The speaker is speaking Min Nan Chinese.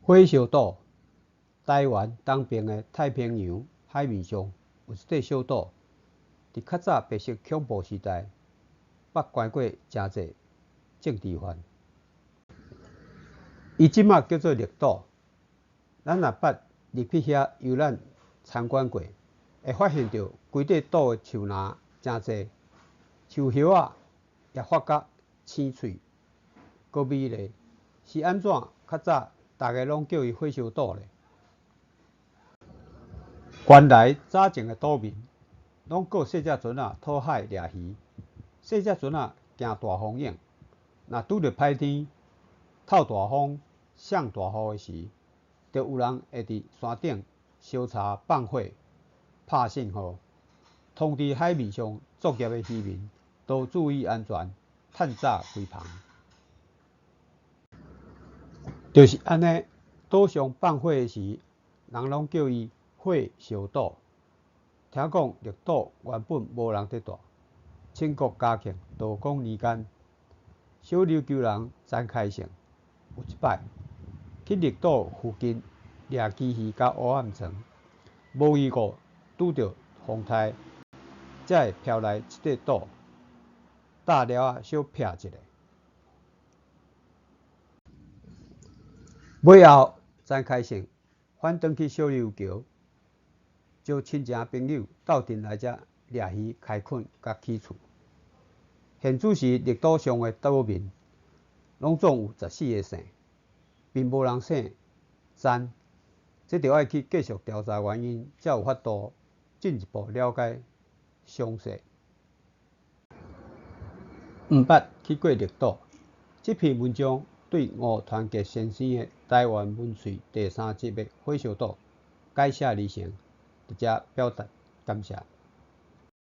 火燒島，台灣東爿的太平洋海面上有一塊小島，佇較早白色恐怖時代，捌關過誠濟政治犯。伊這馬叫做綠島。咱若捌入去遐遊覽參觀過，會發現著規塊島的樹林誠濟，樹葉仔也發甲青翠，閣美麗。是按怎較早逐家攏叫伊火燒島咧？原來早前的島民攏靠細隻船仔討海掠魚，細隻船仔驚大風湧，若拄著歹天、透大風、送大雨的時，就有人會佇山頂燒柴放火，拍信號，通知海面上作業的漁民都注意安全，趁早歸帆。就是按呢，島上放火的時，人攏叫伊火燒島。聽講綠島原本無人佇住，清國嘉慶道光年間，小琉球人詹開成有一擺去綠島附近掠旗魚佮烏暗蟲，無意顧拄著風颱，才會飄來這塊島，搭寮仔小避一下。尾後，詹開成返轉去小琉球，招親情朋友鬥陣來遮掠魚、開墾佮起厝。現此時綠島上的島民，攏總有14個姓，並無人姓詹。這著愛去繼續調查原因，才有法度進一步了解詳細。毋捌去過綠島，這篇文章對吳團結先生的台灣文萃第三輯的火燒島改寫而成，佇遮表達感謝。